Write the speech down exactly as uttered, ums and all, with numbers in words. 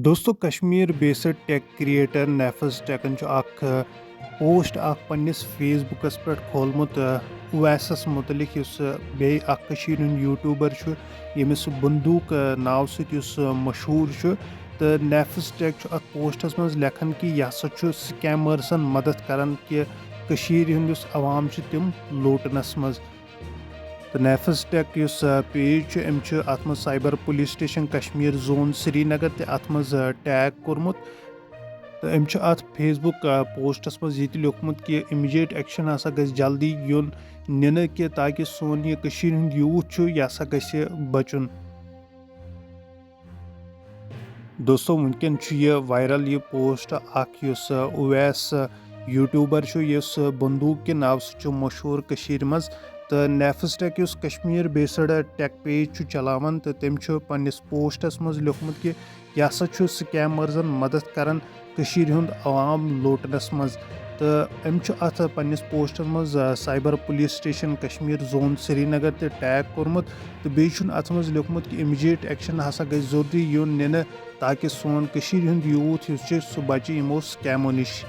دوستو، Kashmir based tech creator نیفز ٹیکن چھُ اکھ پوسٹ اکھ پننِس فیس بُکس پٮ۪ٹھ کھولمُت اویسس مُتعلِق، یُس بیٚیہِ اکھ کٔشیٖرِ ہُنٛد یوٗٹیوٗبر چھُ، ییٚمِس بندوٗق ناوٕ سۭتۍ یُس مشہوٗر چھُ۔ تہٕ نیفز ٹیک چھُ اتھ پوسٹس منٛز لیکھان کہِ یہِ ہسا چھُ سکیمرزن مدد کران کہِ کٔشیٖرِ ہُنٛد یُس عوام چھُ، تِم لوٗٹنس منٛز۔ تہٕ نیفز ٹیک یُس پیج چھُ، أمۍ چھُ اتھ منٛز سائبر پولیس سٹیشن کشمیر زون سرینگر تہِ اتھ منٛز ٹیگ کوٚرمُت۔ تہٕ أمۍ چھُ اتھ فیس بُک پوسٹس منٛز یہِ تہِ لیوٗکھمُت کہِ امیجیٹ ایکشن ہسا گژھِ جلدی یُن نِنہٕ کہِ تاکہِ سون یہِ کٔشیٖرِ ہُنٛد یوٗتھ چھُ، یہِ ہسا گژھِ بچُن۔ دوستو، وٕنکیٚن چھُ یہِ وائرل یہِ پوسٹ اکھ، یُس اویس یوٗٹیوٗبر چھُ، یُس بندوٗق کہِ ناوٕ سۭتۍ چھُ مشہوٗر کٔشیٖرِ منٛز۔ تہٕ نیفز ٹیک یُس کشمیر بیسڈ ٹیک پیج چھُ چلاوان، تہٕ تٔمۍ چھُ پننِس پوسٹس منٛز لیوٗکھمُت کہِ یہِ ہسا چھُ سکیمرزن مدد کران کٔشیٖرِ ہُنٛد عوام لوٗٹنس منٛز۔ تہٕ أمۍ چھُ اتھ پننِس پوسٹس منٛز، آ، سائبر پولیس سٹیشن کشمیر زون سرینگر تہِ ٹیگ کوٚرمُت۔ تہٕ بیٚیہِ چھُن اتھ منٛز لیوٗکھمُت کہِ امیجیٹ ایکشن ہسا گژھِ ضروٗری یُن نِنہٕ تاکہِ سون کٔشیٖرِ ہُنٛد یوٗتھ یُس چھُ، سُہ بچہِ یِمو سکیمو نِش۔